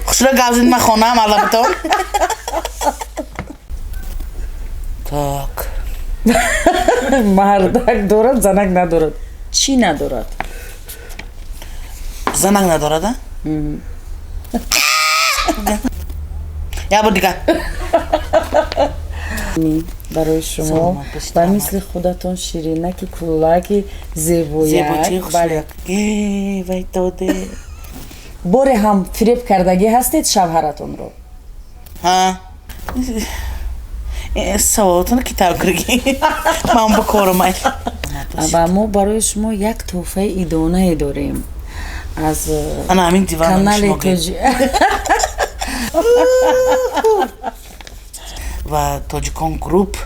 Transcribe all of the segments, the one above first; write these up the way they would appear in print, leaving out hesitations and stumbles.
Хушро гап зид, ман хонаам алабатон. Так. Мардак дорад, занак надорад. Чӣ надорад? Занак надорад, а? Як бор дигар. Барои шумо. Саломат бошед, ба раҳмат. Мисли худатон ширинаки куллаки зебочии зебояк, бале. Хушрояк. Э, вай доде. Боре ҳам фиреб кардагӣ ҳастед шавҳаратонро? Ҳа. Э, саволотонро ки тав кирги? Ман ба корам ай. Ва мо барои шумо як тӯҳфаи идонае дорем аз Ана ҳамин диван канали шумо гӯед. Тоҷи. Ва Тоҷикон Груп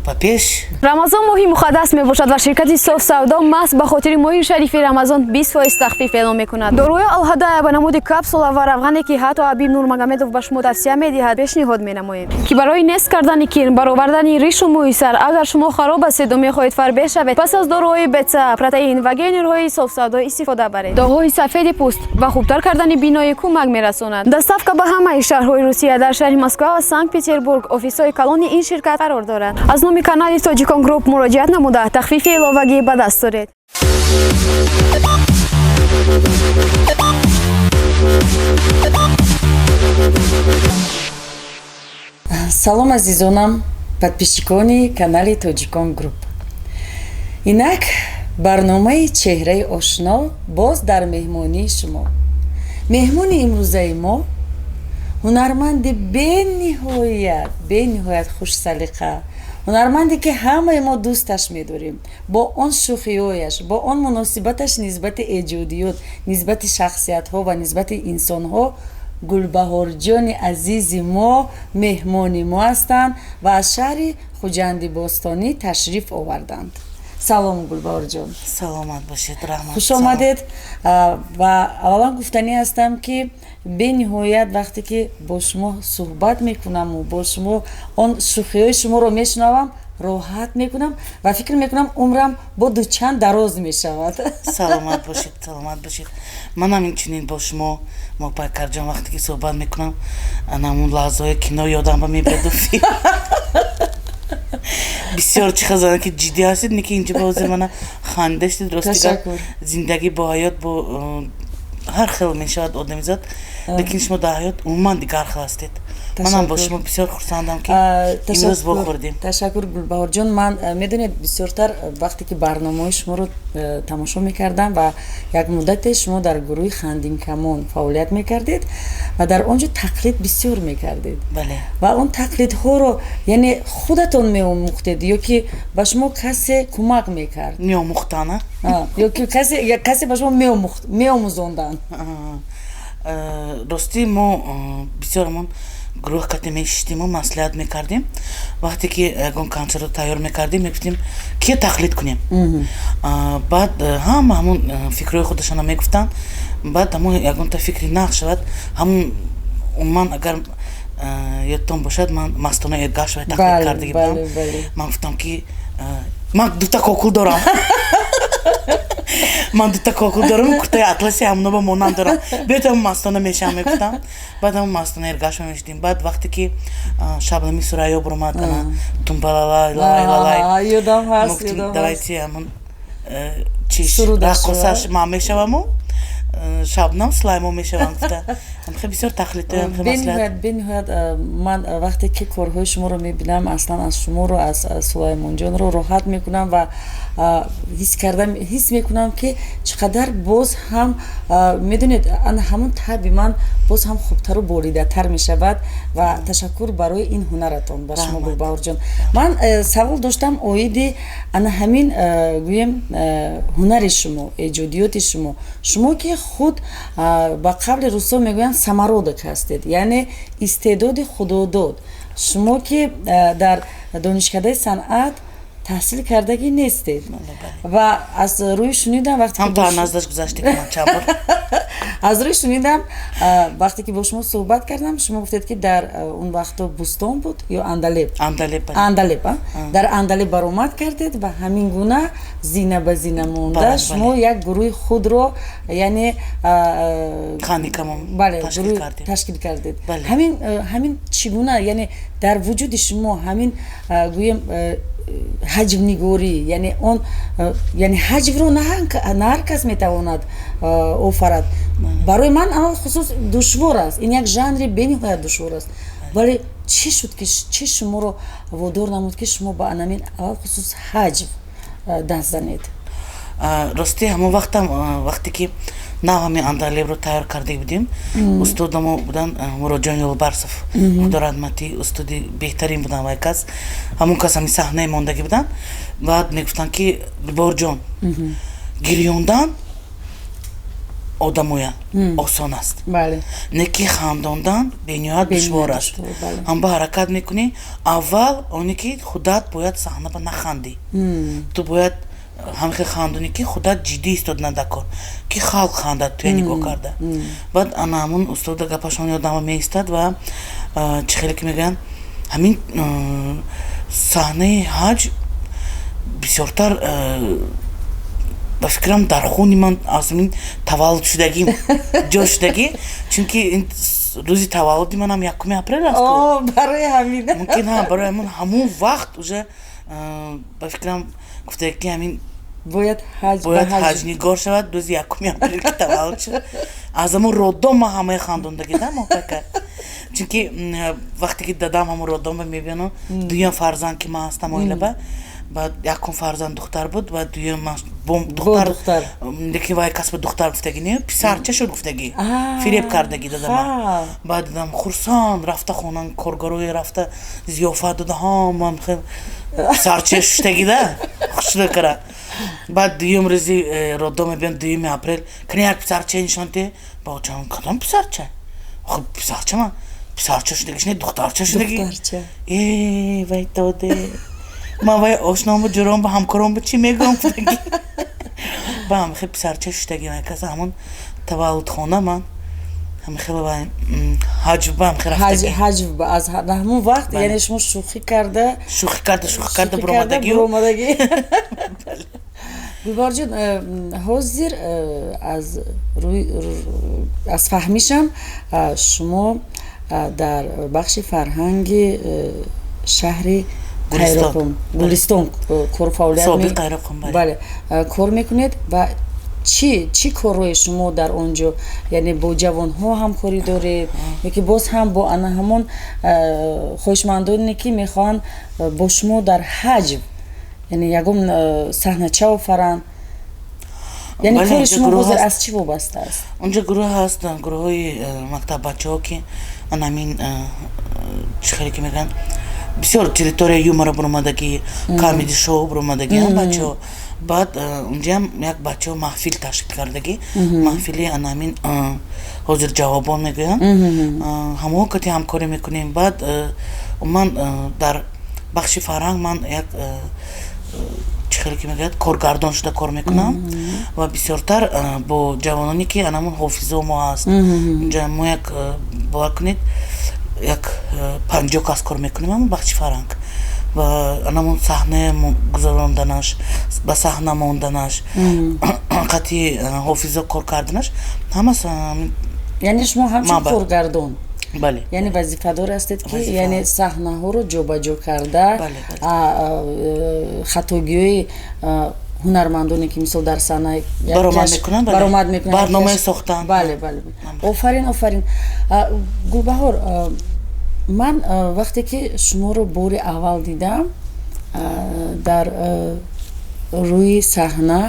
ба пеш. Рамазон моҳи муқаддас мебошад ва ширкати Соф Савдо маҳз ба хотири моҳи шарифи Рамазон 20% тахфиф эълон мекунад. Доруи Алҳадая ба намуди капсула ва равғане, ки ҳатто Ҳабиб Нурмагомедов ба шумо тавсия медиҳад, пешниҳод менамоем, ки барои нест кардани кирм, баровардани ришу мӯи сар. Агар шумо хароб ҳастеду мехоҳед фарбеҳ шавед, пас аз доруҳои БЦА, протеин ва гейнерҳои Соф Савдо истифода баред. Доғҳои сафеди пӯст ва хубтар кардани биноӣ кӯмак мерасонад. Доставка ба ҳамаи шаҳрҳои Русия. Дар шаҳри Москва ва Санкт Петербург офисҳои калони ин ширкат қарор дорад. Аз номи канали Тоҷикон Груп муроҷиат намуда, тахфифи иловагӣ ба даст доред. Салом, азизонам, подписчикони канали Тоҷикон Груп. Инак барномаи Чеҳраи ошно боз дар меҳмонии шумо. Меҳмони имрӯзаи мо ҳунарманди бениҳоят, бениҳоят хушсалиқа, ҳунарманде, ки ҳамаи мо дӯсташ медорем, бо он шӯхиҳояш, бо он муносибаташ нисбати эҷодиёт, нисбати шахсиятҳо ва нисбати инсонҳо. Гулбаҳорҷони азизи мо меҳмони мо ҳастанд ва аз шаҳри Хуҷанди бостонӣ ташриф оварданд. Салом, Гулбаҳорҷон. Саломат бошед, раҳмат. Хуш омадед. Ва аввалан гуфтанӣ ҳастам, ки бениҳоят вақте ки бо шумо суҳбат мекунаму бо шумо он шӯхиҳои шуморо мешунавам, роҳат мекунам ва фикр мекунам, умрам бо дучанд дароз мешавад. Саломат бошед, саломат бошед. Манам инчунин бо шумо, Мопайкарҷон, вақте ки суҳбат мекунам, анамун лаҳзаҳои кино ёдам ба мебиёду бисёр чӣ хазана ки ҷиддӣ ҳастед, не ки инҷо ба ҳозир мана ханда шудед. Рости гап, Ташаккур. зиндагӣ бо ҳаёт бо ҳар хел мешавад одамизод, лекин шумо дар ҳаёт умуман дигар хел ҳастед. Манам бо Ташаккур. шумо бисёр хурсандам, ки имрӯз Ташаккур. вохӯрдем. Ташаккур, Гулбаҳорҷон. Ман, медонед, бисёртар вақте ки барномаҳои шуморо тамошо мекардам ва як муддате шумо дар гурӯҳи Хандинкамон фаъолият мекардед ва дар он ҷо тақлид бисёр мекардед. Бале. Ва он тақлидҳоро, яъне, худатон меомӯхтед ё ки ба шумо касе кӯмак мекард? Меомӯхтана. Ё ки касе ба шумо меомӯзонданд? Ростӣ, мо бисёрамон гурӯҳ кате мешиштиму маслиҳат мекардем. Вақте ки ягон консертро тайёр мекардем, мегуфтем, кия тақлид кунем. Баъд ҳама ҳамун фикрҳои худашона мегуфтанд, баъд ҳамун ягонта фикри нағз шавад. Ҳамун умуман, агар ёдтон бошад, ман Мастона Эргашова тақлид кардагӣ будам. бале бале Ман гуфтам, ки ман дута кокул дорам, ман дута кокул дорам, куртаи атласи ҳамуно ба монанд дорам, биёед, ҳамун Мастона мешавам, мегуфтам. Баъд ҳамун Мастона Эргашова мешудем. Баъд вақте ки Шабнами Сурайё буромад, ана тумбалалай лалай лалай, Ёдам ҳаст. гуфтем, Ёдам ҳаст. давайте ҳамун чиш Сурудашро. раққосаш ман мешаваму Шабнам Сулаймон мешавам, гуфта. Ҳамхе бисёр тақлидҳои ҳамхе маслиҳат. Бениҳоят, бениҳоят. Ман вақте ки корҳои шуморо мебинам, аслан аз шуморо, аз Сулаймонҷонро роҳат мекунам ва ҳис кардам, ҳис мекунам, ки чӣ қадар боз ҳам, медонед, ана ҳамон таби ман боз ҳам хубтару болидатар мешавад. Ва ташаккур барои ин ҳунаратон ба шумо. Раҳмат. Гулбаҳорҷон, ман савол доштам оиди ана ҳамин, гӯем, ҳунари шумо, эҷодиёти шумо. Шумо ки худ, ба қавли русо мегӯянд, самородок ҳастед, яъне истеъдоди худодод. Шумо ки дар донишкадаи санъат Таҳсил кардагӣ нестед ва аз рӯи шунидам, вақте ҳам то наздаш гузаштем чанд бор. Аз рӯи шунидам, вақте ки бо шумо суҳбат кардам, шумо гуфтед, ки дар он вақто Бӯстон буд ё Андалеб? Андалеб. Андалеб, дар Андалеб баромад кардед ва ҳамин гуна зина ба зина монда шумо як гурӯҳи худро, яъне бале, ташкил кардед. Ҳамин чӣ гуна, яъне дар вуҷуди шумо ҳамин, гӯем, ҳаҷвнигорӣ, яъне он, яъне ҳаҷвро на ҳар кас метавонад офарад. Барои ман алалхусус душвор аст, ин як жанри бениҳоят душвор аст. Вале чӣ шуд, ки чӣ шуморо водор намуд, ки шумо ба анамин алалхусус ҳаҷв даст занед? Ростӣ, ҳамон вақтам, вақте ки нав ҳамин Андалебро тайёр карда будем, устодамо буданд Муроҷон Ёлбарсов, худо раҳматӣ, устоди беҳтарин буданд вай кас. Ҳамон кас ҳамин саҳнаи мондагӣ буданд. Баъд мегуфтанд, ки Гулбаҳорҷон, гирёндан одамоя осон аст, не ки хандондан бениҳоят душвор аст. Ҳам ба ҳаракат мекунӣ, аввал оне ки худат бояд саҳна ба нахандӣ, ту бояд ҳамхел хандонӣ, ки худат ҷиддӣ истода дар кор, ки халқ хандад туя нигоҳ карда. Баъд ана ҳамун устода гапашон ёдама меистад. Ва чӣ хеле ки мегӯянд, ҳамин саҳнаи ҳаҷ бисёртар, ба фикрам, дар хуни ман аз ҳамин таваллудшудагим ҷо шудагӣ, чунки рӯзи таваллуди манам 1 апрел аст. Барои ҳамин. Мумкин, ҳа, барои ҳамун ҳамун вақт уже, ба фикрам, гуфта, ки ҳамин бояд бояд ҳаҷнигор шавад. Рӯзи 1 апрел ки таваллуд шуд, аз ҳамун роддом ман ҳамаи хандондагӣ да моҳпака, чунки вақте ки дадам ҳамун роддомба мебиёну дуюм фарзанд ки ман ҳастам оилаба. Баъд якум фарзанд духтар буд ва дуюм духтар, лекин вай касба духтар гуфтагӣ не, писарча шуд гуфтагӣ, фиреб кардагӣ дадама. Баъд дадам хурсанд рафта хона, коргарои рафта зиёфат дода, ҳама писарча шуштагӣ да хушрӯ кара. Баъд дуюм рӯзи роддом мебиён, 2 апрел, кани як писарча нишон те. Бачам, кадом писарча? Хуб, писарча ман писарча шудагиш не, духтарча шудагӣ. Э, вай доде, ман вай ошному, ҷуромба, ҳамкоромба чӣ мегӯям гуфтагӣ. Ба ҳамихел писарча шуштагӣ каса ҳамон таваллудхона ман ҳамихел вай ҳаҷвба ҳамихел. Ҳаҷв аз ҳамон вақт, яъне шумо шӯхӣ карда. Шӯхӣ карда, шӯхӣ карда буромадагӣ. Буромадагӣ. Гулбаҳорҷон, ҳозир аз рӯи аз фаҳмишам, шумо дар бахши фарҳанги шаҳри Гулистон кор фаъолият, бале, кор мекунед. Ва чӣ корҳои шумо дар он ҷо, яъне бо ҷавонҳо ҳамкорӣ доред ё ки боз ҳам бо ана ҳамон хоҳишмандоне, ки мехоҳанд бо шумо дар ҳаҷв, яъне ягон саҳнача офаранд? Яъне кори шумо ҳозир аз чӣ вобаста аст? Онҷо гурӯҳ ҳаст, гурӯҳҳои мактаббачаҳо, ки анамин, чӣ хеле ки мегӯянд, бисёр «Территория юмора» буромадагӣ, «Камеди шоу» буромадагӣ бачаҳо. Баъд унҷаам як бачаҳо маҳфил ташкил кардагӣ, маҳфили анамин ҳозир ҷавобон мегӯянд, ҳамоҳо кати ҳамкорӣ мекунем. Баъд ман дар бахши фарҳанг ман як, чӣ хеле ки мегӯяд, коргардон шуда кор мекунам ва бисёртар бо ҷавононе, ки анамон ҳофизо мо ҳаст унҷа. Мо як, бовар кунед, як 50 кас кор мекунем ҳамон бахши фарҳанг. Ва анамон саҳна гузаронданаш, ба саҳна монданаш, қатъи ҳофизо кор карданаш, ҳамас. Яъне шумо ҳамчун коргардон, бале. Яъне вазифадор ҳастед, ки яъне саҳнаҳоро ҷобаҷо карда, хатогиҳои ҳунармандоне, ки мисол дар саҳна баромад мекунанд. Баромад мекунанд. Барномаи сохтан. Бале, офарин, офарин, Гулбаҳор. Ман вақте ки шуморо бори аввал дидам дар рӯи саҳна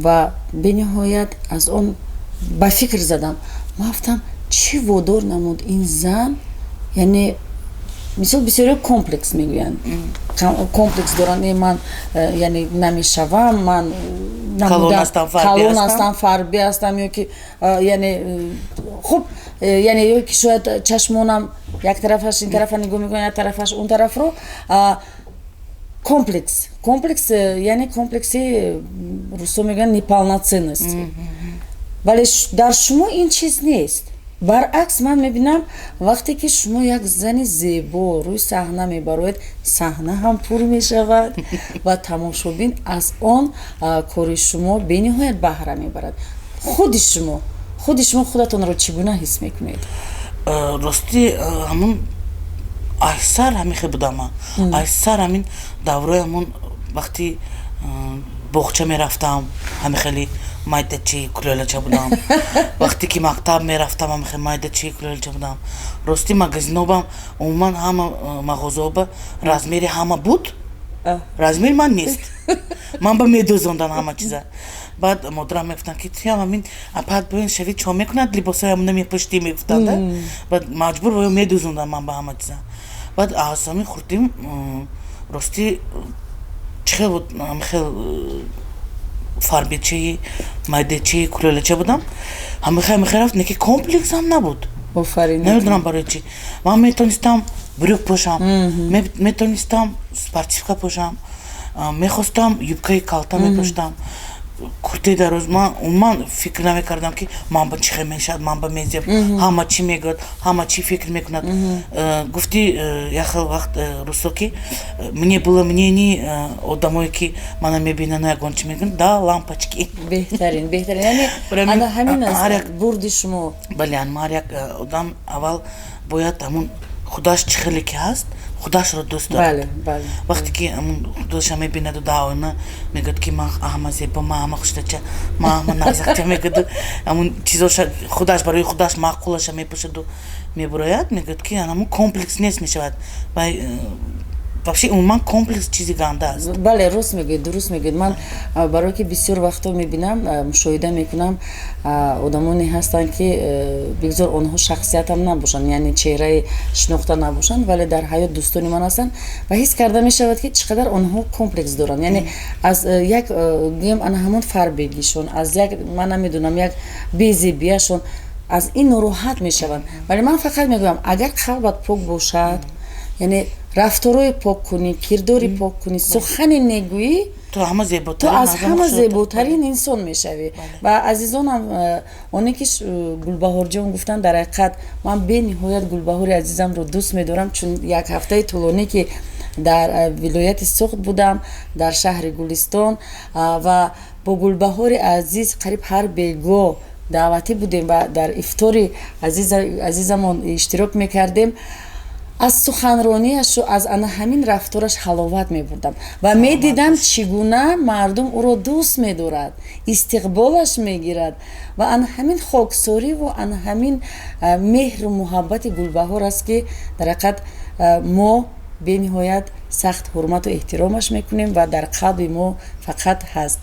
ва бениҳоят аз он ба фикр задам, ман гуфтам, чӣ водор намуд ин зан? Яъне мисол бисёриҳо комплекс мегӯянд, комплекс доранд, ман яъне намешавам, ман калон ҳастам, фарбӣ ҳастам, ё ки яъне хуб, яъне ё ки шояд чашмонам як тарафаш ин тарафа нигоҳ мекунад, як тарафаш он тарафро. Комплекс, Комплекс, яъне комплекси русо мегӯянд, неполноценности. Вале дар шумо ин чиз нест. Баръакс, ман мебинам, вақте ки шумо як зани зебо рӯи саҳна мебароед, саҳна ҳам пур мешавад ва тамошобин аз он кори шумо бениҳоят баҳра мебарад. Худи шумо худатонро чӣ гуна ҳис мекунед? Ростӣ, ҳамун айсар ҳамин хел будам ман. Айсар ҳамин даврои ҳамун вақти боғча мерафтам, ҳамин хеле майдачи, кулёлача будам. Вақте ки мактаб мерафтам, ҳамин хел майдачи, кулёлача будам. Ростӣ, магазинобам, умуман ҳама мағозаоба размери ҳама буд, размери ман нест. Ман ба медӯзондан ҳама чиза. Баъд модарам мегуфтанд, ки туям ҳамин апат боин шави, чо мекунад, либосҳои ҳамуна мепӯштӣ, мегуфтанд. Баъд маҷбур боё медӯзондам ман ба ҳама чиза. Баъд аз ҳамин хурдим, ростӣ, чӣ хел буд, ҳамин хел фарбечаи, майдачаи, кулёлача будам. Ҳамихел рафт, неки комплексам набуд. Намедонам барои чӣ. Ман метонистам брюк пӯшам, метонистам спортивка пӯшам, мехостам, юбкаи калта мепӯштам, куртаи дароз. Ман умуман фикр намекардам, ки ман ба чӣ хел мешавад, ман ба мезеб, ҳама чӣ мегӯяд, ҳама чӣ фикр мекунад. Гуфти як хел вақт русо, ки мне было мнение одамое, ки мана мебинанд, ягон чӣ мегӯянд, до лампочки. Беҳтарин, беҳтарин. Яъне ана ҳамин аст бурди шумо. Бале, ҳар як одам аввал бояд ҳамун худаш чӣ хеле ки ҳаст, худашро дӯст дорад. Вақте ки худаша мебинаду дар оина мегӯяд, ки ман ҳама зебо, ман ҳама хуштача, ман ҳама нағзакча мегӯяду, ҳамун чизоша худаш барои худаш маъқулаша мепӯшаду мебурояд, мегӯяд, ки ҳамун комплекс нест мешавад. Вай вообще, умуман, комплекс чизи ганда аст. Бале, рост мегӯед, дуруст мегӯед. Ман барое ки бисёр вақтҳо мебинам, мушоҳида мекунам, одамоне ҳастанд, ки бигзор онҳо шахсиятам набошанд, яъне чеҳраи шинохта набошанд, вале дар ҳаёт дӯстони ман ҳастанд ва ҳис карда мешавад, ки чӣ қадар онҳо комплекс доранд. Яъне аз як, гӯем, ана ҳамон фарбегишон, аз як, ман намедонам, як безебияшон аз ин нороҳат мешаванд. Вале ман фақат мегӯям, агар қалбат пок бошад, яъне рафторҳои пок кунӣ, кирдори пок кунӣ, сухани негӯӣ, ту аз ҳама зеботарин инсон мешавӣ. Ва азизонам, оне ки Гулбаҳорҷон гуфтанд, дар ҳақиқат ман бениҳоят Гулбаҳори азизамро дӯст медорам, чун як ҳафтаи тӯлонӣ, ки дар вилояти Суғд будам, дар шаҳри Гулистон, ва бо Гулбаҳори азиз қариб ҳар бегоҳ даъватӣ будем ва дар ифтори азизамон иштирок мекардем. Аз суханронияшу аз ана ҳамин рафтораш ҳаловат мебурдам ва медидам, чӣ гуна мардум ӯро дӯст медорад, истиқболаш мегирад. Ва ана ҳамин хоксориву ана ҳамин меҳру муҳаббати Гулбаҳор аст, ки дар ҳақиқат мо бениҳоят сахт ҳурмату эҳтиромаш мекунем ва дар қалби мо фақат ҳаст.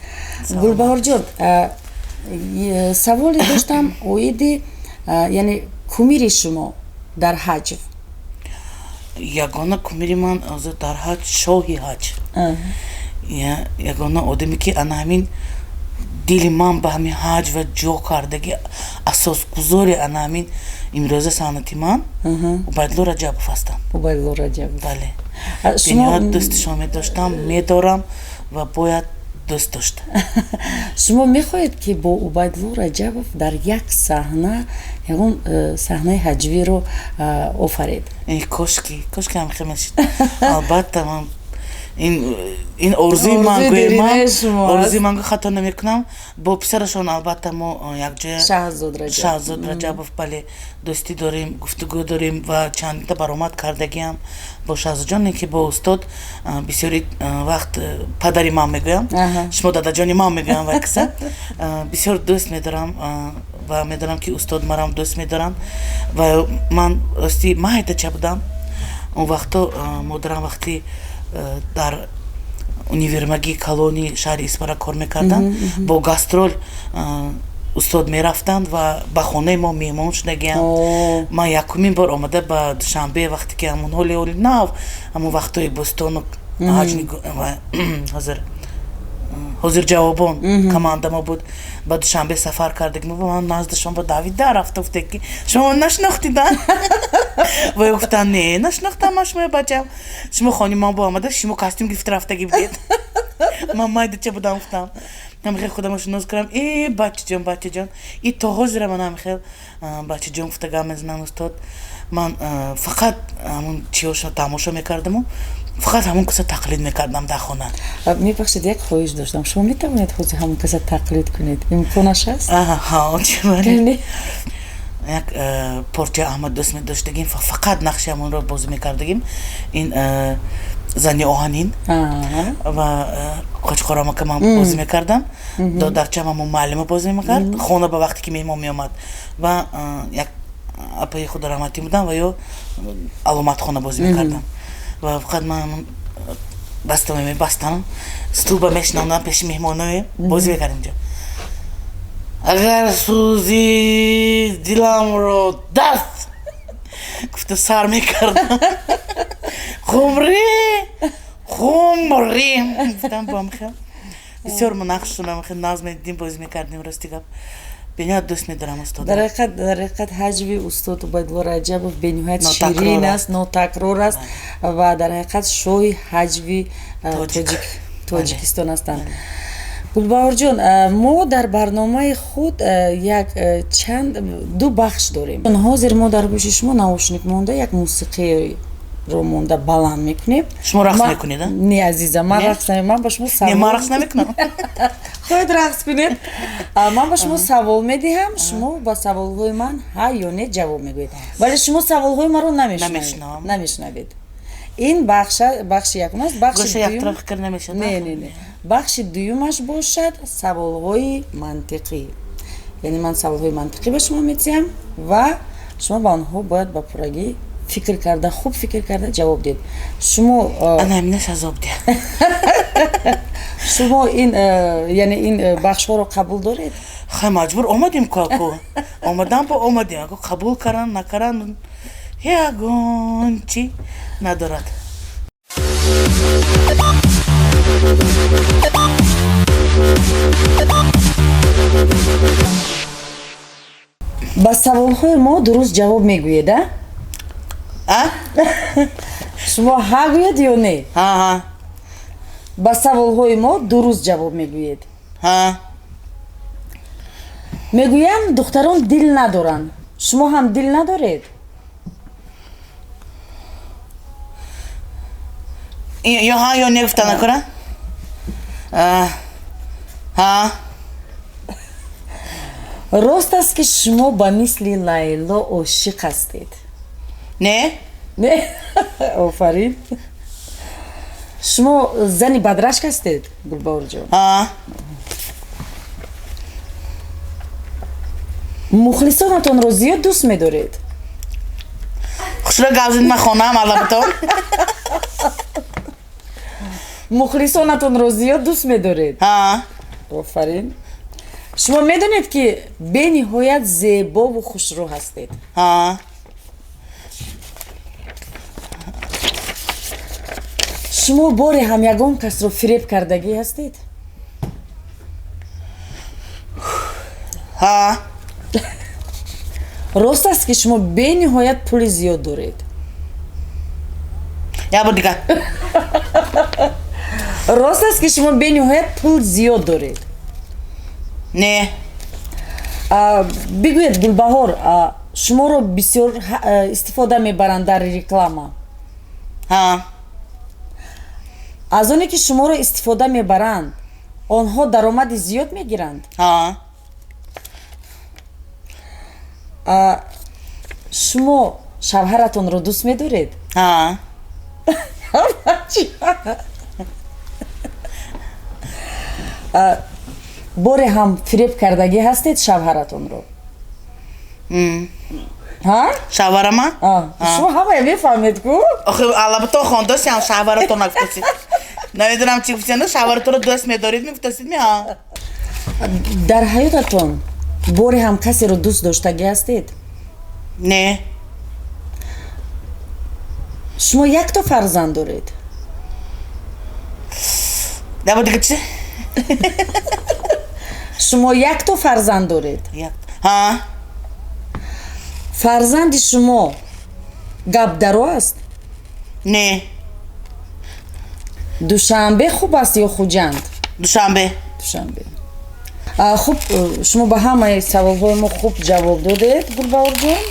Гулбаҳорҷон, саволе доштам оиди, яъне, кумири шумо дар ҳаҷв. Ягона кумири ман ҳозир дар ҳаҷв шоҳи ҳаҷв, ягона одаме, ки ана ҳамин дили ман ба ҳамин ҳаҷва ҷо кардаги, асосгузори ана ҳамин имрӯза санъати ман Убайдулло Раҷабов ҳастанд. Убайдулло Раҷабов. Бале, бениҳоят дӯсташон медоштам, медорам ва бояд дӯст дошта. Шумо мехоҳед, ки бо Убайдулло Раҷабов дар як саҳна ягон саҳнаи ҳаҷвиро офаред? Кошки, кошки ҳам хел мешид. Албатта, ман ин орзуи ман, гӯем, орзуи ман, хато намекунам, бо писарашон албатта мо якҷоя, Шаҳзод Раҷабов, бале, дӯстӣ дорем, гуфтугӯ дорем ва чандта баромад кардагиам бо Шаҳзодҷон, ки бо устод бисёри вақт падари ман мегӯям, шумо дадаҷони ман мегӯям. Ва киса бисёр дӯст медорам ва медонам, ки устод марам дӯст медоранд. Ва ман, ростӣ, майдача будам он вақто. Модарам вақти дар универмаги калони шаҳри Исфара кор мекарданд, бо гастрол устод мерафтанд ва ба хонаи мо меҳмон шудагиам. Ман якумин бор омада ба Душанбе, вақте ки ҳамун ҳоли ҳоли нав, ҳамун вақтҳои бӯстону ҳозир ҳозирҷавобон команда мо буд, ба Душанбе сафар кардаги, ман наздашон ба давида рафта гуфте, ки шумо нашинохтида? Ва гуфтанд: «Не, нашинохтам ман шумои, бачам, шумо хони ман бо омада, шумо костюм гирифта рафтагӣ будед». Ман майдача будам, гуфтам. Ҳамихел худамро шинос кардам. Э, бачаҷон, бачаҷон. И то ҳозира ман ҳамихел бачаҷон гуфта гап мезанам устод. Ман фақат ҳамун чиҳошро тамошо мекардаму фақат ҳамун каса тақлид мекардам дар хона. Мебахшед, як хоҳиш доштам. Шумо метавонед ҳозир ҳамун каса тақлид кунед? Имконаш ҳаст? Як порча Аҳмад дӯст медоштагим, фақат нақши ҳамонро бозӣ мекардагим. Ин зани оҳанин ва Қочқорамака ман бозӣ мекардам. Додарчам ҳамон муаллима бозӣ мекард хона ба вақте ки меҳмон меомад, ва як апаи худо раҳматӣ будам ва ё Аломатхона бозӣ мекардам. Ва фақат ман дастама мебастам, стулба мешинондам пеши меҳмоное, бозӣ мекардем инҷо. Агар сӯзи диламро даст гуфта сар мекардам. Хумри, хумри гуфтам бо ҳамихел. Бисёр мо нақшшон ҳамихел нағз медидим, бозӣ мекардем, рости гап. Бениҳоят дӯст медорам устодро. Дар ҳақиқат ҳаҷви устод Убайдулло Раҷабов бениҳоят ширин аст, нотакрор аст ва дар ҳақиқат шоҳи ҳаҷви Тоҷикистон ҳастанд. Гулбаҳорҷон, мо дар барномаи худ як чанд ду бахш дорем. Ҳозир мо дар гӯши шумо наушник монда, як мусиқиро монда баланд мекунем. Шумо рақс мекунед? Не, азизам, ман рақс намекунам. Ман ба шумо савол. Не, ман рақс намекунам. Хоҳед рақс кунед? Ман ба шумо савол медиҳам, шумо ба саволҳои ман ҳа ё не ҷавоб мегӯед. Вале шумо саволҳои маро намешунавед. Ин бахши якум аст. Гӯша яктараф фикр намешавад? Не, не, не. Бахши дуюмаш бошад саволҳои мантиқӣ. Яъне ман саволҳои мантиқӣ ба шумо медиҳам ва шумо ба онҳо бояд ба пуррагӣ фикр карда, хуб фикр карда ҷавоб диҳед. Шумо ана ҳаминаш азоб диҳад. Шумо ин, яъне ин бахшҳоро қабул доред? Хай, маҷбур омадем ку, аку. Омадам бо омадем. Аку қабул каран, накаран ягон чӣ надорад. Ба саволҳои мо дуруст ҷавоб мегӯед, а? А? Шумо ҳа гӯед ё не? Ҳа, ҳа. Ба саволҳои мо дуруст ҷавоб мегӯед. Ҳа. Мегӯям духтарон дил надоранд. Шумо ҳам дил надоред? Ё ҳа ё не гуфта накунам? Ҳа. Рост аст ки шумо ба мисли Лайло ошиқ ҳастед? Не? Не? Офарин. Шумо зани бадрашк ҳастед, Гулбаҳорҷон? Ҳа. Мухлисонатонро зиёд дӯст медоред? Хушро гап зид, ман хонаам аллабутон. Мухлисонатонро зиёд дӯст медоред? Ҳа. Офарин. Шумо медонед ки бениҳоят зебову хушрӯ ҳастед? Ҳа. Шумо боре ҳам ягон касро фиреб кардагӣ ҳастед? Ҳа. Рост аст ки шумо бениҳоят пули зиёд доред? Як бор дигар. Рост аст ки шумо бениҳоят пул зиёд доред? Не. Бигӯед, Гулбаҳор, шуморо бисёр истифода мебаранд дар реклама? Ҳа. Аз оне ки шуморо истифода мебаранд, онҳо даромади зиёд мегиранд? Ҳа. Шумо шавҳаратонро дӯст медоред? Ҳа. Боре ҳам фиреб кардагӣ ҳастед шавҳаратонро? Ҳа? Шавҳарама? Шумо ҳамая мефаҳмед ку? Охи аллабутон хондосиам шавҳаратон нагуфтасид. Намедонам чӣ гуфтианд, шавҳаратонро дӯст медоред мегуфтасид ми? Ҳа. Дар ҳаётатон боре ҳам касеро дӯст доштагӣ ҳастед? Не. Шумо якто фарзанд доред? Як бор дигар чӣ? Шумо якто фарзанд доред? Ҳа. Фарзанди шумо гапдаро аст? Не. Душанбе хуб аст ё Хуҷанд? Душанбе. Душанбе. Хуб, шумо ба ҳамаи саволҳои мо хуб ҷавоб додед, Гулбаҳорҷон.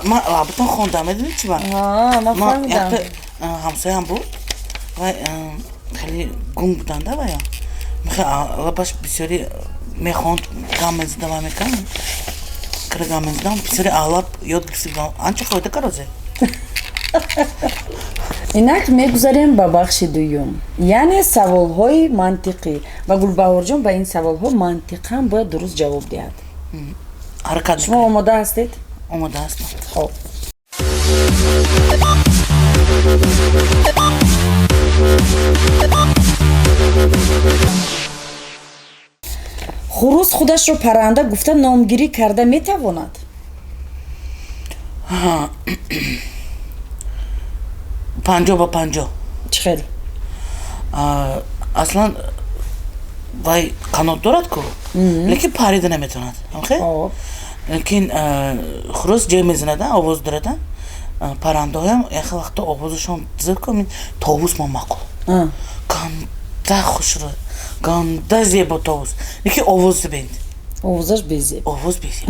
Ман лабатон хондам, медонӣ чи ба? Ман фаҳмидам. Ҳамсоям буд, вай хеле гунг буданда, вая лабаш бисёри мехонд, гам мезада, вай мекард, кара гам мезадам, бисёри алаб ёд гирифта будам, анча фоида карозе. Инак мегузарем ба бахши дуюм, яъне саволҳои мантиқӣ, ва Гулбаҳорҷон ба ин саволҳо мантиқан бояд дуруст ҷавоб диҳад. Ҳаракат. Шумо омода ҳастед? Омода ҳастам. Хоб. Хурӯс худашро парранда гуфта номгирӣ карда метавонад? 50 ба 50. Чӣ хел? Аслан вай қанот дорад ку, лекин парида наметавонад. Лекин хурӯс ҷой мезанад, овоз дорад. Паррандаҳоям яхел вақто овозашон зир ку, товус мо маъқул, ганда хушрӯ, ганда зебо товус, лекин овоз бенд. Овозаш безеб. Овоз безеб.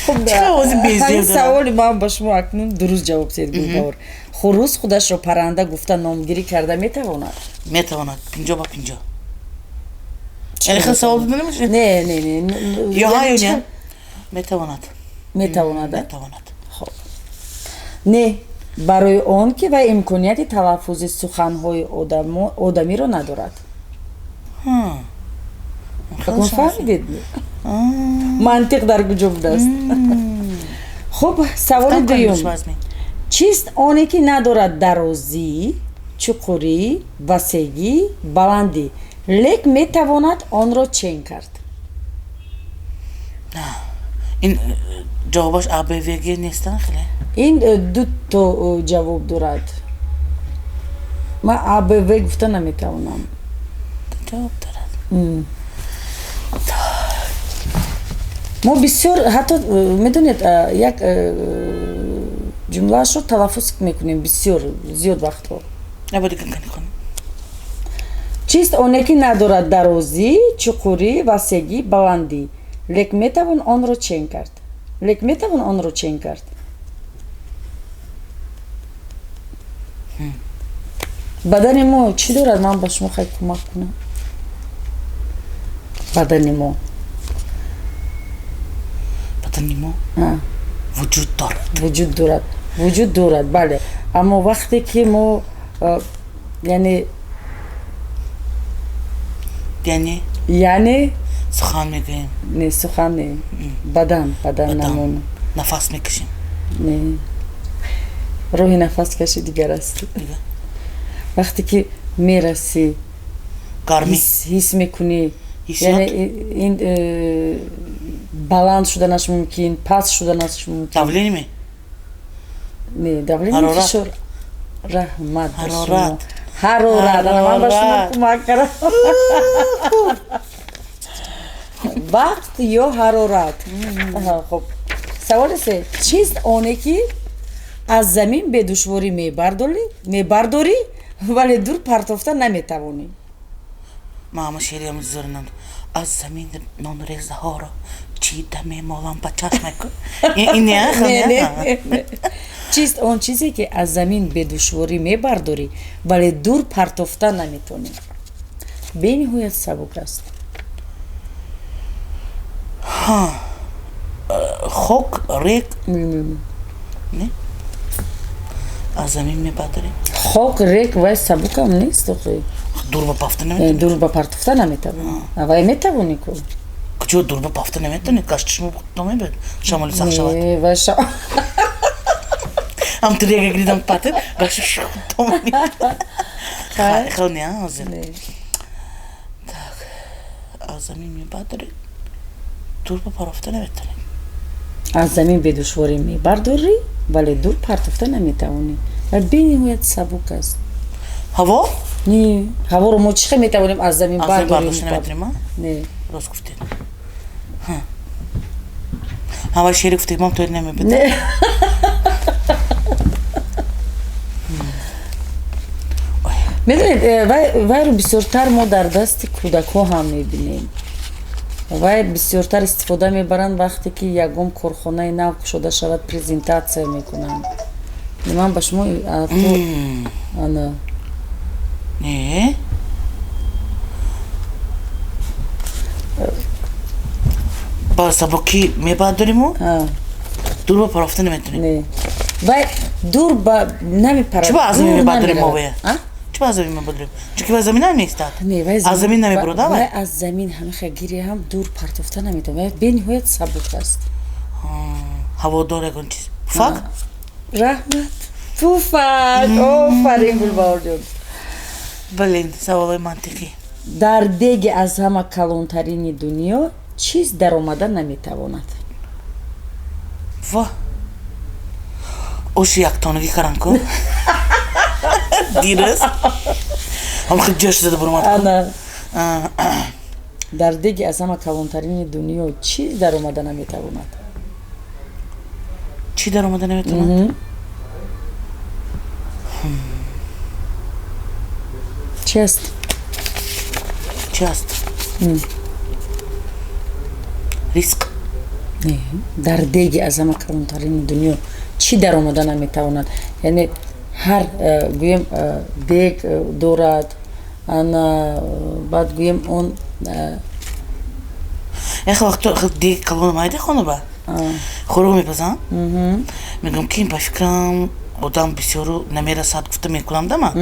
Ҳамин саволи ман ба шумо акнун дуруст ҷавоб дед, Гулбаҳор. Хурӯс худашро парранда гуфта номгирӣ карда метавонад? Метавонад, 50 ба 50. Яъне хел савол дода намешавад? Не, не, не. Ё ҳа, ё не, метавонад. Метавонад. Метавонад. Хоб, не, барои он ки вай имконияти талаффузи суханҳои одамиро надорад. Акнун фаҳмидед, мантиқ дар куҷо будааст? Хуб, саволи дуюм: чист оне ки надорад дарозӣ, чуқурӣ, васегӣ, баландӣ, лек метавонад онро чен кард? Ин ҷавобаш А, Б, В, Г нестан хеле? Ин дуто ҷавоб дорад. Ман А, Б, В гуфта наметавонам. Ҷавоб дорад. Мо бисёр ҳатто, медонед, як ҷумлаашро талаффуз мекунем бисёр зиёд вақтҳо. Чист оне ки надорад дарозӣ, чуқурӣ, васегӣ, баландӣ, лек метавон онро чен кард? Лек метавон онро чен кард. Бадани мо чӣ дорад? Ман ба шумо хай кӯмак кунам. Бадани мо. Бадани мо вуҷуд дорад. Вуҷуд дорад, вуҷуд дорад, бале, аммо вақте ки мо, яъне яъне яъне сухан мегӯем. Не, сухан не, бадан, бадан намон. Нафас мекашем. Не, роҳи нафаскашӣ дигар аст. Вақте ки мерасӣ, гармӣ ҳис мекунӣ, яъне ин баланд шуданаш мумкин, паст шуданаш мумкин. Давление? Не, давление, фишор. Раҳмат. Ҳарорат. Ҳарорат. Ман ба шумо кӯмак кардам. Вақт ё ҳарорат. Хуб, саволи се: чист оне ки аз замин бедушворӣ мебардорӣ, вале дур партофта наметавонӣ? Мама, шериам зурнам, аз замин нонрезаҳоро чида мемолам ба чашмаку. Не, чист он чизе ки аз замин бедушворӣ мебардорӣ, вале дур партофта наметавонӣ? Бениҳоят сабук аст. Хок, рег? Не, аз замин мебардорӣ. Хок, рег, вай сабукам нест охи. Дур ба пафта наметавонӣ. Дур ба партофта наметавонӣ, вай метавонӣ ку. Куҷо дур ба пафта наметавонӣ? Гашти шумо намебед, шамоли сахт шавад. Вай ҳам ту рега гиридам, патид гашти хел не ҳозир. Так, аз замин мебардорӣ, дур ба парофта наметавонӣ. Аз замин бедушворӣ мебардорӣ, вале дур партофта наметавонӣ ва бениҳоят сабук аст. Ҳаво? Не, ҳаворо мо чӣ хел метавонем аз замин бардорим? Наметавонем. Не. Рост гуфтед. Ҳавай шери гуфтед, ман тои намебудам. Медонед, вайро бисёртар мо дар дасти кӯдакҳо ҳам мебинем. Вай бисёртар истифода мебаранд вақте ки ягон корхонаи нав кушода шавад, презентатсия мекунанд. Ман ба шумо ана Не, ба сабукӣ мебардориму дур ба парафта наметонем. Не, вай дур ба намепарад. Чӣ ба аз замин дур мебардорем мо намеравад. вая? А? Чӣ ба аз замин мебардорем? Чунки вай замин намеистад. Не, вай аз замин намебарода вай вай. Аз замин ҳамиха гири ҳам дур партофта наметавонад. Вай бениҳоят сабук аст. Ҳаводор ягон чиз, пуфак. Раҳмат, пуфак, офарин, Гулбаҳорҷон. Блин, саволои мантиқӣ. Дар деги аз ҳама калонтарини дунё чиз даромада наметавонад? Ва оши яктонагӣ каран ку дирӯз ҳамхел ҷӯш зада буромад ку. Ана, дар деги аз ҳама калонтарини дунё чиз даромада наметавонад? Чӣ даромада наметавонад? Чи аст? Чӣ аст? Риск? Не, дар деги аз ҳама калонтарини дунё чӣ даромада наметавонад? Яъне ҳар гӯем, дег дорад, ана баъд гӯем он Яхел вақто хел дег калона майда хонаба хӯрок мепазам, мегӯям ки ба фикрам одам бисёру намерасад гуфта мекунам дама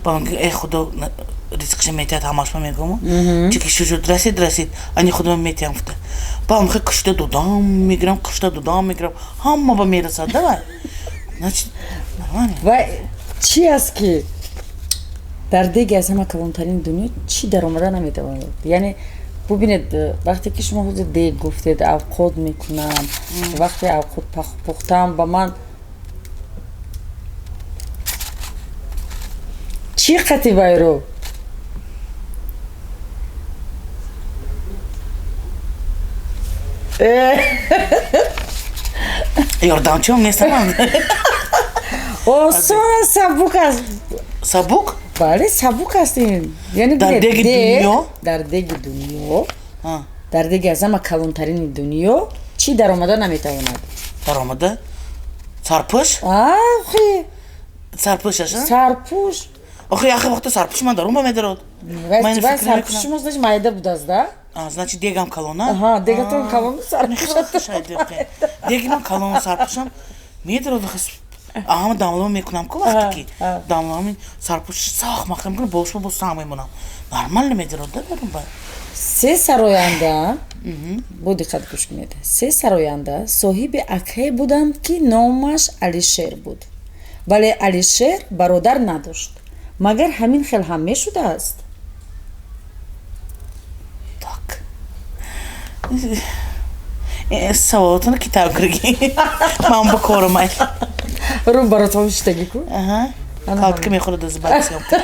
ба мегӯям, э худо ризқша метиҳад ҳамашма мегӯям, чи ки шуд расид, расид, ани худо метиҳам гуфта, ба амхе кушта додам мегирам, кушта додам мегирам, ҳама ба мерасад давай, значит, нормально. Ва чӣ аст ки дар деги аз ҳама калонтарини дунё чӣ даромада наметавонад? Яъне бубинед, вақте ки шумо ҳозир дег гуфтед, авқот мекунам, вақте авқот пухтам, ба ман чӣ қати вайро Ёрдамчиам нестам. Осон аст, сабук аст. Сабук? Бале, сабук аст ин. Яъне Дар бинед, деги дунё? Дар деги дунё, дар деги аз ҳама калонтарини дунё чӣ даромада наметавонад? Даромада сарпӯш. Ахи. Сарпӯшаш, а? Сарпӯш. Охи, яхе вақто сарпӯши ман дарун ба медарод. Вай Ман вай фикр намекунам. Сарпӯши шумо, значит, майда будааст, да? А, значит, дегам калона. Аҳа, дегатон калон, сарпӯшатон. Деги ман калон, сарпӯшам медарод. Ҳама дамлама мекунам ку, вақте ки дамлама сарпӯш сахт махкам мекунам, болошма боз сам мемонам, нормально медарод да дарун ба. Се сароянда, бо диққат гӯш кунед, се сароянда соҳиби акае буданд, ки номаш Алишер буд, вале Алишер бародар надошт. Магар ҳамин хел ҳам мешудааст? Так. Саволотона ки тайёр кардагӣ, ман ба корам ай. Рӯ баротон шиштагӣ ку. Калтка мехӯрад аз баъд съёмка.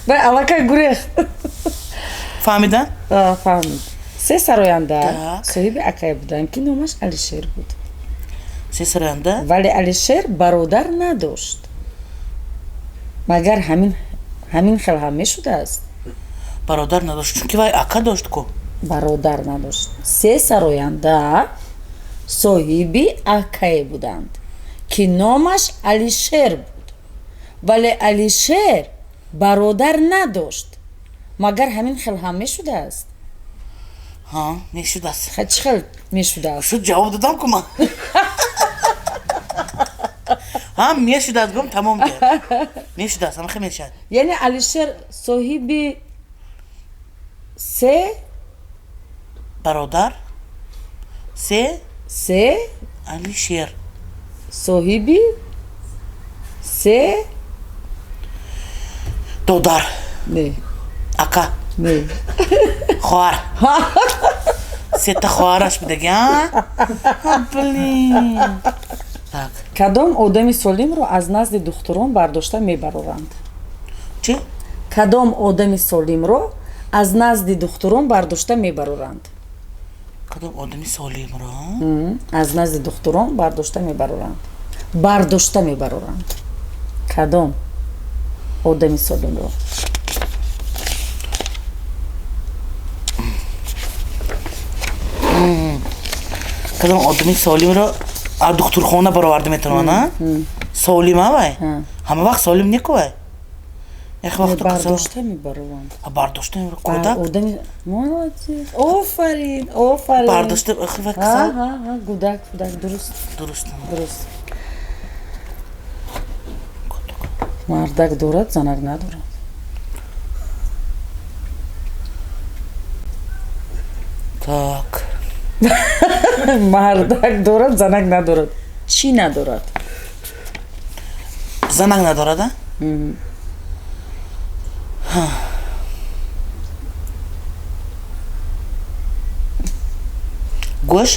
Вай аллакай гурехт. Фаҳмидан? А, фаҳмид. Се сароянда Так. соҳиби акае буданд, ки номаш Алишер буд, Се сароянда вале Алишер бародар надошт. Магар ҳамин хел ҳам мешудааст? Бародар надошт, чунки вай ака дошт ку. Бародар надошт. Се сароянда соҳиби акае буданд, ки номаш Алишер буд, вале Алишер бародар надошт. Магар ҳамин хел ҳам мешудааст? Ҳа, мешудааст. Чӣ хел мешудааст? Шуд, ҷавоб додам ку ман. Ҳа, мешудааст гум, тамом гар, мешудааст, ҳамахе мешавад. Яъне Алишер соҳиби се Бародар се се Алишер соҳиби се Додар? Не. Ака? Не. Хоҳар. Сета хоҳараш будаги, а, блин, так. Кадом одами солимро аз назди духтурон бардошта мебароранд? Чӣ? Кадом одами солимро аз назди духтурон бардошта мебароранд? Кадом одами солимро? Аз назди духтурон бардошта мебароранд, бардошта мебароранд, кадом? Одами солимро. Кадом одами солимро аз духтурхона бароварда метавонад? Солим авай? Ҳама вақт солим неку вай. Як вақт бардошта мебарованд. Бардошта мебарованд. Кӯдак? Одами молодец. Офарин, офарин. Бардошта вай касал? Ҳа, гудак, гудак, дуруст. Дуруст. Дуруст. Мардак дорад, занак надорад. Так. Мардак дорад, занак надорад. Чӣ надорад? Занак надорад, а? Гӯш?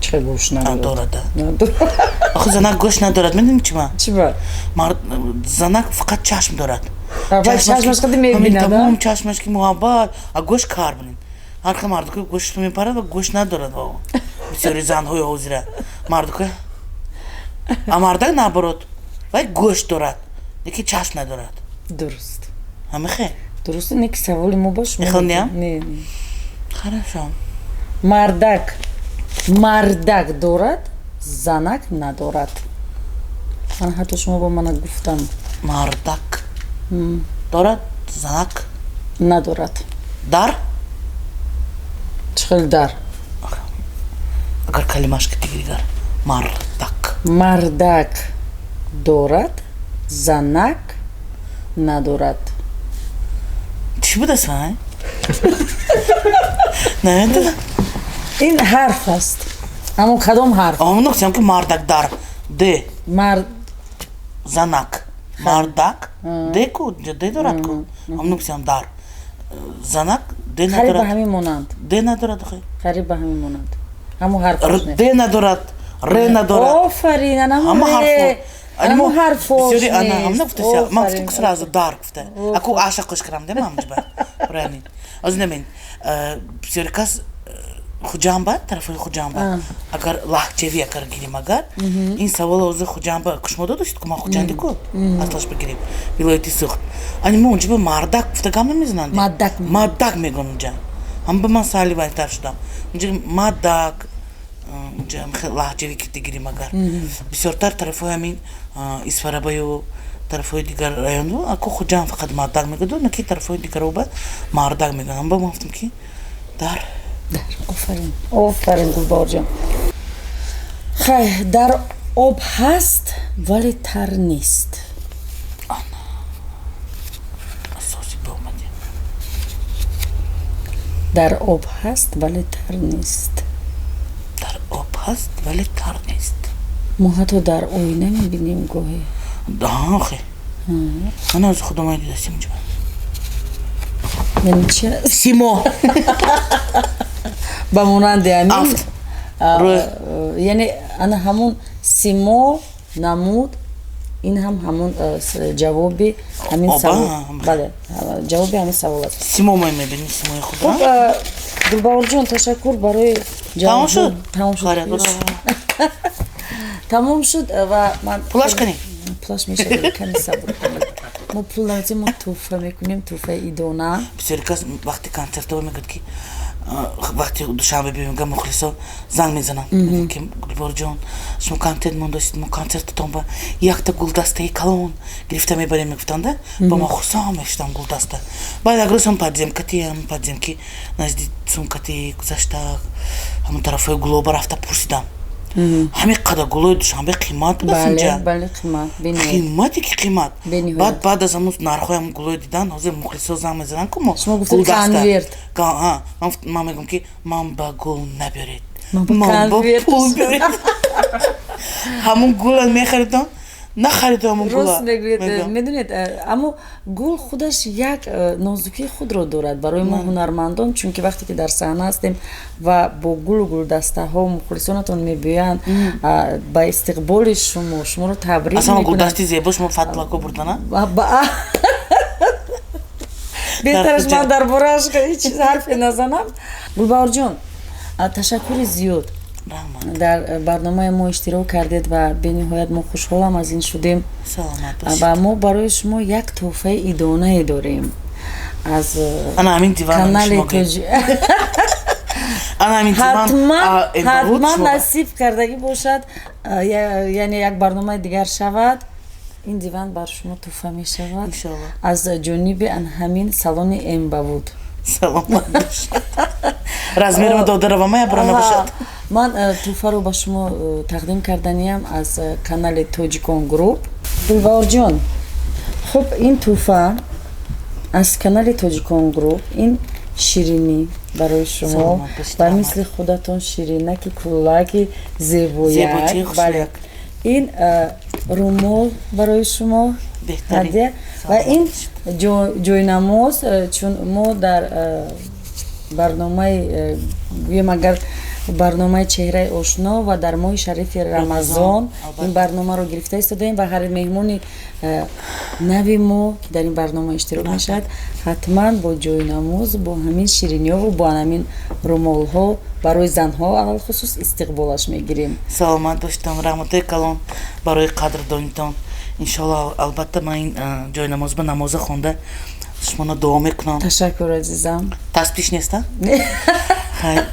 Чӣ гӯш надорад? Надорад. Охи занак гӯш надорад, медонӣ чӣ ма? Чӣ ба? Занак фақат чашм дорад. Чашмаш қади мебинад, тамом чашмаш ки муҳаббат, а гӯш кар бинед. Ҳар хел мардука гӯш мепарад ва гӯш надорад ва бисёри занҳои ҳозира мардука. А мардак наоборот, вай гӯш дорад, лекин чашм надорад. Дуруст. Ҳамихе? Дуруст, не ки саволи мо ба шумо. Мехоҳ не? Не. Хорошо. Мардак, мардак дорад, занак надорад. Ман ҳатто шумо ба мана гуфтам. Мардак дорад, занак надорад. Дар? Чӣ хел дар? Агар калимаш ки дигар. Мардак. Мардак дорад, занак надорад. Чӣ будааст вай? Намедонам. Ин ҳарф аст. Аммо кадом ҳарф? Аммо нуктам ки мардак дар д. Мард занак. Мардак д ку д дорад ку. Аммо нуктам дар. Занак д надорад. Қариб ба ҳамин монанд. Д надорад хе. Қариб ба ҳамин монанд. Ҳамо ҳарф. Д надорад, р надорад. Офарин, ана ҳамо ҳарф. Ҳамо ҳарфош нест. Ана ҳамна гуфтася. Ман гуфтам ки сразу дар гуфта. Аку аша қош кардам дем ҳамҷба. Правильно. Аз намин. Бисёри кас Хуҷамба, тарафи Хуҷамба. Агар лаҳҷавӣ агар гирим агар, ин савол ҳозир Хуҷамба шумо додашед ку ман Хуҷанди ку аслаш бигирем. Вилояти Суғд. Ани мо онҷо ба мардак гуфта гап намезананд. Мадак. Мадак мегӯянд онҷа. Ҳам ба ман сали вайтар шудам. Онҷа мадак, онҷа лаҳҷавӣ ки дигирим агар. Бисёртар тарафҳои ҳамин Исфарабаю тарафҳои дигар району аку Хуҷанд фақат мадак мегӯяд, на ки тарафҳои дигаро ба мардак мегӯянд. Ҳам ба ман гуфтам ки дар дар. Офарин, офарин Гулбаҳорҷон. Хай, дар об ҳаст, вале тар нест. Ана асоси беомадем. Дар об ҳаст, вале тар нест. Дар об ҳаст, вале тар нест. Мо ҳатто дар оина мебинем гоҳе. Охе. Ана аз худо ман дидасим ҷо. Яъне чи? Симо. Ба монанди ҳамин, яъне ана ҳамун симо намуд, ин ҳам ҳамун ҷавоби ҳамин савол. Бале, ҷавоби ҳамин савол аст. Симо мо мебинем, симои худро. Хуб, Гулбаҳорҷон, ташаккур барои ҷавоб. Тамом шуд? Тамом шуд. Тамом шуд ва ман пулаш кунем. Пулаш мешавад, каме сабр кунед. Мо пул намедиҳем, мо тӯҳфа мекунем, тӯҳфаи идона. Бисёри кас вақти консертҳо мегӯяд ки вақти Душанбе биём, мухлисо занг мезананд, ки Гулбаҳорҷон, шумо консерт мондастед, мо консертатон ба якта гулдастаи калон гирифта мебарем, мегуфтанда. Ба ма хурсанд мешудам гулдаста. Баъд як рӯз ҳам подземкати, ҳам подземки назди сумкати гузашта, ҳамон тарафҳои гулоба рафта пурсидам. Ҳамин қадар гулои Душанбе қимат будааст инҷа. Бале, қимат. Қимате ки қимат. Баъд аз ҳамон нархҳои ҳамон гулои дидан, ҳозир мухлисо занг мезананд ку мо. Шумо гуфтед конверт. Ман мегӯям ки ман ба гул набиёред. Ман ба пул биёред. Ҳамон гула мехаридам, нахаридам ҳамон гула. Рост мегӯед, медонед, аммо гул худаш як нозукии худро дорад барои мо ҳунармандон, чунки вақте ки дар саҳна ҳастем ва бо гулу гулдастаҳо мухлисонатон мебиёянд ба истиқболи шумо, шуморо табрик мекунанд. Асла гулдасти зебо шумо фатлако бурдана? Беҳтараш ман дар борааш ҳеҷ чиз ҳарфе назанам. Гулбаҳорҷон, ташаккури зиёд. Дар барномаи мо иштирок кардед ва бениҳоят мо хушҳолам аз ин шудем. Ва мо барои шумо як тӯҳфаи идонае дорем аз канали ҳатман насиб кардагӣ бошад, яъне як барномаи дигар шавад, ин диван бар шумо тӯҳфа мешавад аз ҷониби ҳамин салони Эмбавуд. Саломат бошад. Размерро дода равама ябра набошад. Ман тӯҳфаро ба шумо тақдим карданиям аз канали Тоҷикон Груп. Гулбаҳорҷон, хуб, ин тӯҳфа аз канали Тоҷикон Груп, ин ширинӣ барои шумо, ба мисли худатон ширинаки куллаки зебояк. Бале, ин румол барои шумо ҳадя ва ин ҷойнамоз, чун мо дар барномаи, гӯем агар, барномаи чеҳраи ошно ва дар моҳи шарифи Рамазон ин барномаро гирифта истодаем ва ҳар меҳмони нави мо, ки дар ин барнома иштирок мешавад, ҳатман бо ҷойнамоз, бо ҳамин шириниҳову бо ҳамин румолҳо барои занҳо алалхусус истиқболаш мегирем. Саломат бошедон, раҳматои калон барои қадрдонитон. Иншоалло, албатта, ман ин ҷойнамоз ба намоза хонда шумоно дуо мекунам. Ташаккур, азизам. Таспиш неста?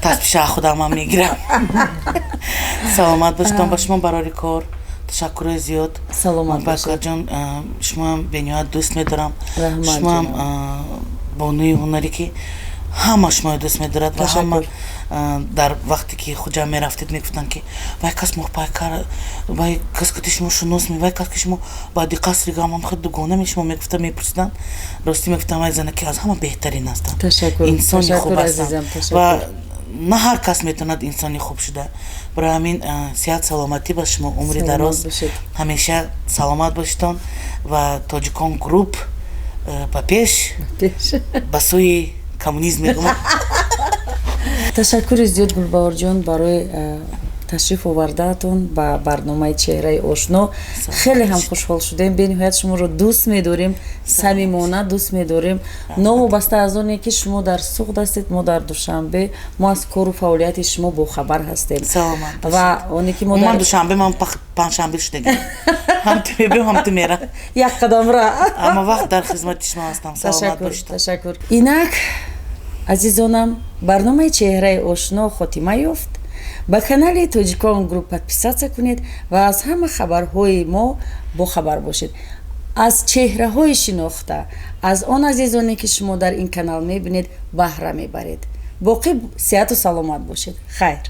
Таспиша худамам мегирам. Саломат бошедон, ба шумо барори кор, ташаккурои зиёд. Саломат. Бакарҷон, шумоам бениҳоят дӯст медорам. Шумоам бонуи ҳунаре, ки ҳама шуморо дӯст медорад ва ҳама дар вақте ки Хуҷанд мерафтед, мегуфтанд, ки вай кас моҳпайкар, вай кас ки шумо шунос, вай кас ки шумо баъди қасри гамам хел дугона шумо мегуфта, мепурсиданд. Ростӣ мегуфтам, вай зана ки аз ҳама беҳтарин ҳастанд, инсони хуб ҳастанд ва на ҳар кас метавонад инсони хуб шуда. Барои ҳамин сиҳат саломатӣ ба шумо, умри дароз, ҳамеша саломат бошедон ва Тоҷикон Груп ба пеш, ба сӯи коммунизм мегӯям. Ташаккури зиёд, Гулбаҳорҷон, барои ташриф овардаатон ба барномаи чеҳраи ошно. Хеле ҳам хушҳол шудем. Бениҳоят шуморо дӯст медорем, самимона дӯст медорем, новобаста аз оне ки шумо дар Суғд ҳастед, мо дар Душанбе, мо аз кору фаъолияти шумо бохабар ҳастем. Ва оне ки мо Душанбе, ман панҷшанбе шудагим, ҳам ту мебиём, ҳам ту мера. Як қадамра. Ҳама вақт дар хизмати шумо ҳастам. Саломат бошед. Ташаккур. Инак, азизонам, барномаи чеҳраи ошно хотима ёфт. Ба канали Тоҷикон Груп подписаться кунед ва аз ҳама хабарҳои мо бохабар бошед, аз чеҳраҳои шинохта, аз он азизоне, ки шумо дар ин канал мебинед, баҳра мебаред. Боқӣ сиҳату саломат бошед. Хайр.